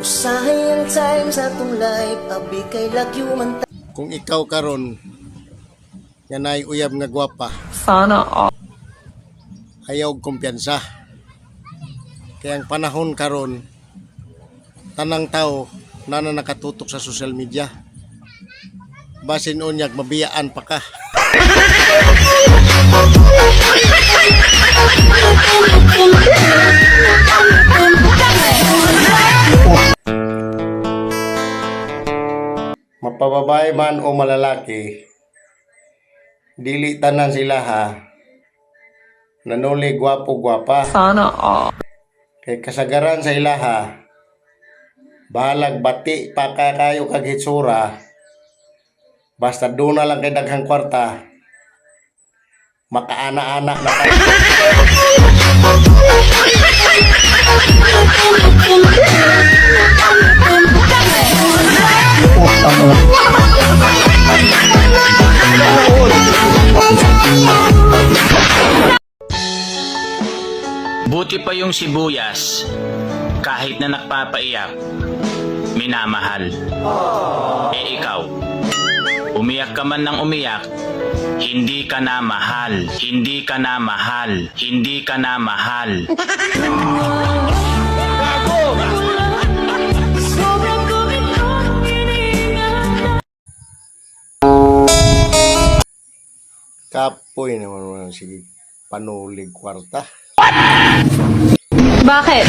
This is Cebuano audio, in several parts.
Usahay ang time sa atong life, abi kay lagyo man ta. Kung ikaw karon nga naay uyab nga gwapa, Sana all. Ayaw og kumpiyansa. Kaya ang panahon karon, tanang tao nana nakatutok sa social media. Basin unyag mabiyaan pa ka. Mapababae man o malalaki, dili tanan sila ha. Nanuli gwapo gwapa. Sana all. Kay kasagaran sa ilaha, bahalag bati pa ka kayo kag hitsura, basta doon na lang kay daghang kwarta, makaana-ana na kayo. Buti pa yung sibuyas, kahit na nagpapaiyak, minamahal. Eh ikaw, umiyak ka man ng umiyak, hindi ka na mahal, hindi ka na mahal, hindi ka na mahal. Sobrang ko itong hininga. Kapoy naman mo, sige, panulig kwarta. Bakit?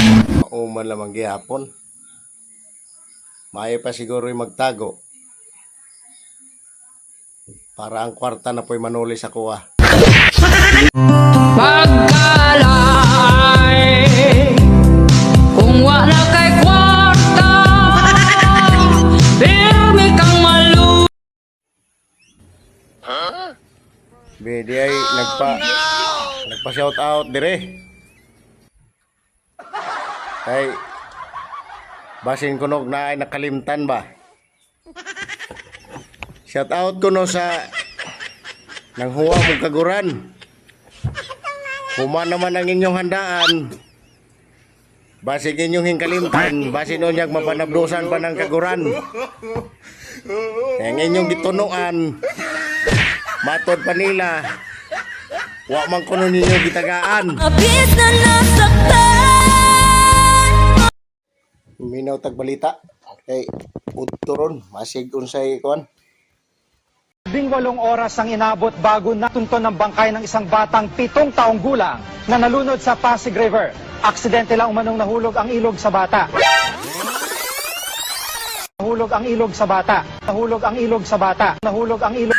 Mauman lamang gihapon. Maayo pa siguro yung magtago. Para ang kwarta na po'y manuli sa kuha. Pagkalay kung wala kay kwarta, pirmi kang malu. Be, di ay nagpa shout out dire. Ay basin kunog na ay nakalimtan ba. Shout out kuno sa nanghuwa mong kaguran. Huma naman ang inyong handaan. Basin inyong hingkalimtan, basin unyag mapanabdusan pa ng kaguran. Ang inyong gitunuan, matod pa nila. Wa man kuno ninyo gitagaan. Abis na nasaktan. Minaw tag balita. Kay udto ron, masig unsay kuan. 18 oras ang inabot bago natunton ang bangkay ng isang batang 7 taong gulang na nalunod sa Pasig River. Aksidente lang umanong nahulog ang ilog sa bata. Nahulog ang ilog sa bata. Nahulog ang ilog sa bata. Nahulog ang ilog.